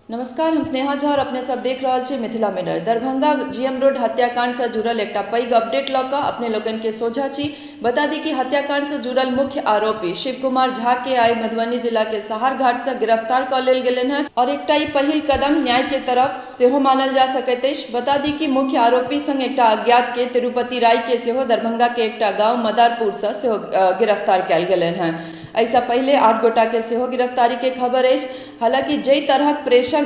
नमस्कार, हम स्नेहा झा और अपने सब देख रहल छी Mithila mirror. Darbhanga GM road हत्याकांड से जुड़ल एकटा पैघ अपडेट लऽ कऽ अपने लोकनि के सोझा छी। बता दी कि हत्याकांड से जुड़ल मुख्य आरोपी शिव कुमार झा के आइ मधुबनी जिला के सहारघाट से गिरफ्तार कऽ लेल गेलनि हँ और एकटा ई पहिल कदम न्याय के तरफ सेहो मानल जा सकैत अछि। बता दी कि मुख्य आरोपी संग एकटा अज्ञात के तिरुपति राय के सेहो दरभंगा के एकटा गांव मदारपुर से सेहो गिरफ्तार कयल गेलनि हँ। एहिसँ पहिले 8 गोटाके सेहो गिरफ्तारीके खबर अछि। हालाँकि जाहि तरहक प्रेशर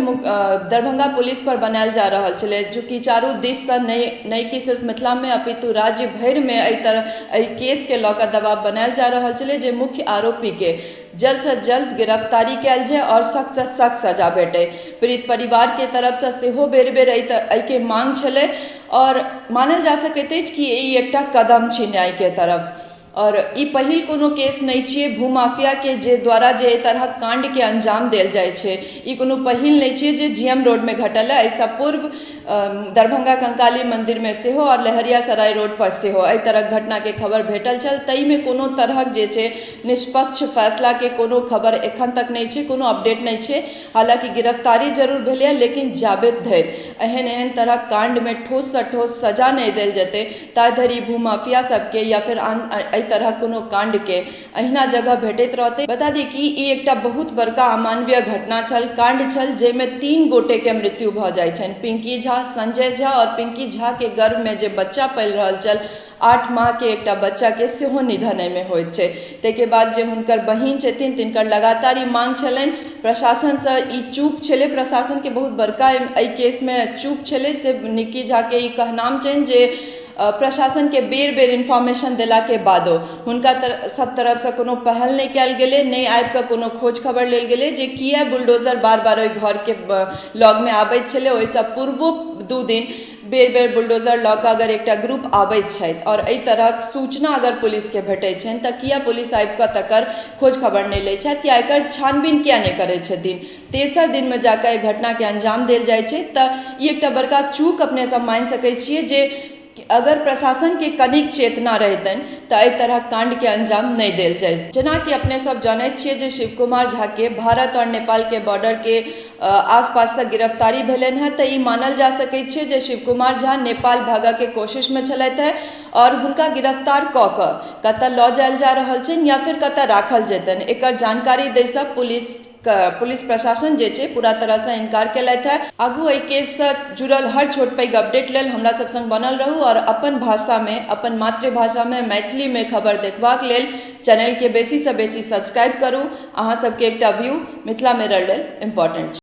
दरभंगा पुलिस पर बनायल जा रहल छलै, चूँकि चारू दिससँ नहि कि सिर्फ मिथिलामे अपितु राज्य भरिमे एहि तरह एहि केसके लऽ कऽ दबाव बनायल जा रहल छलै जे मुख्य आरोपीके जल्दसँ जल्द गिरफ्तारी कयल जाय आओर सख्तसँ सख्त सजा भेटय। पीड़ित परिवारके तरफसँ सेहो बेर बेर एहिके माँग छलै आओर मानल जा सकैत अछि कि ई एकटा कदम छी न्यायके तरफ। आओर ई पहिल कोनो केस नहि छियै भूमाफियाके जे द्वारा जे एहि तरहक काण्डके अंजाम देल जाइ छै। ई कोनो पहिल नहि छियै जे जी एम रोडमे घटल हँ। एहिसँ पूर्व दरभंगा कंकाली मन्दिरमे सेहो आओर लहेरियासराय रोड पर सेहो एहि तरहक घटनाके खबर भेटल छल। ताहिमे कोनो तरहक जे छै निष्पक्ष फैसलाके कोनो खबर एखन तक नहि छै, कोनो अपडेट नहि छै। हालाँकि गिरफ्तारी जरूर भेलैए, लेकिन जाबेत धरि एहन एहन तरहक काण्डमे ठोससँ ठोस सजा नहि देल जेतै ता धरि भूमाफिया सबके या फेर आन एहि तरहक कोनो काण्डके अहिना जगह भेटैत रहतै। बता दी कि ई एकटा बहुत बड़का अमानवीय घटना छल, काण्ड छल, जाहिमे 3 गोटेके मृत्यु भऽ जाइ छनि। पिंकी झा, संजय झा आओर पिंकी झाके गर्भमे जे बच्चा पलि रहल छल 8 माहके एकटा बच्चाके सेहो निधन एहिमे होइत छै। ताहिके बाद जे हुनकर बहिन छथिन तिनकर लगातार ई माँग छलनि प्रशासनसँ। ई चूक छलै, प्रशासनके बहुत बड़का एहि केसमे चूक छलै, से निक्की झाके ई कहनाम छनि जे प्रशासनके बेर बेर इन्फॉर्मेशन देलाके बादो हुनका सब तरफसँ कोनो पहल नहि कयल गेलै, नहि आबिकऽ कोनो खोज खबर लेल गेलै जे किया बुलडोजर बार बार ओहि घरके लगमे आबैत छलै। ओहिसँ पूर्वो 2 दिन बेर बेर बुलडोजर लऽ कऽ अगर एकटा ग्रुप आबैत छथि आओर एहि तरहक सूचना अगर पुलिसके भेटैत छनि तऽ किया पुलिस आबि कऽ तकर खोज खबर नहि लै छथि या एकर छानबीन किया नहि करैत छथिन? तेसर दिनमे जा कऽ एहि घटनाके अंजाम देल जाइ छै तऽ ई एकटा बड़का चूक अपने सब मानि सकै छियै जे अगर प्रशासनके कनिक चेतना रहितनि तऽ एहि तरहक काण्डके अंजाम नहि देल जाइत। जेनाकि अपने सब जनैत छियै जे शिव कुमार झाके भारत आओर नेपालके बॉर्डरके आसपाससँ गिरफ्तारी भेलनि हँ, तऽ ई मानल जा सकैत छै जे शिव कुमार झा नेपाल भागयके कोशिशमे छलथि हँ आओर हुनका गिरफ्तार कऽ कऽ कतऽ लऽ जायल जा रहल छनि या फेर कतऽ राखल जेतनि, एकर जानकारी दैसँ पुलिस प्रशासन जे छै पूरा तरहसँ इनकार केलथि हँ। आगू एहि केससँ जुड़ल हर छोट पैघ अपडेट लेल हमरा सब संग बनल रहू आओर अपन भाषामे, अपन मातृभाषामे मैथिलीमे खबर देखबाक लेल चैनलके बेसीसँ बेसी सब्सक्राइब करू। अहाँ सबके एकटा व्यू मिथिला मिरर लेल इम्पोर्टेंट छै।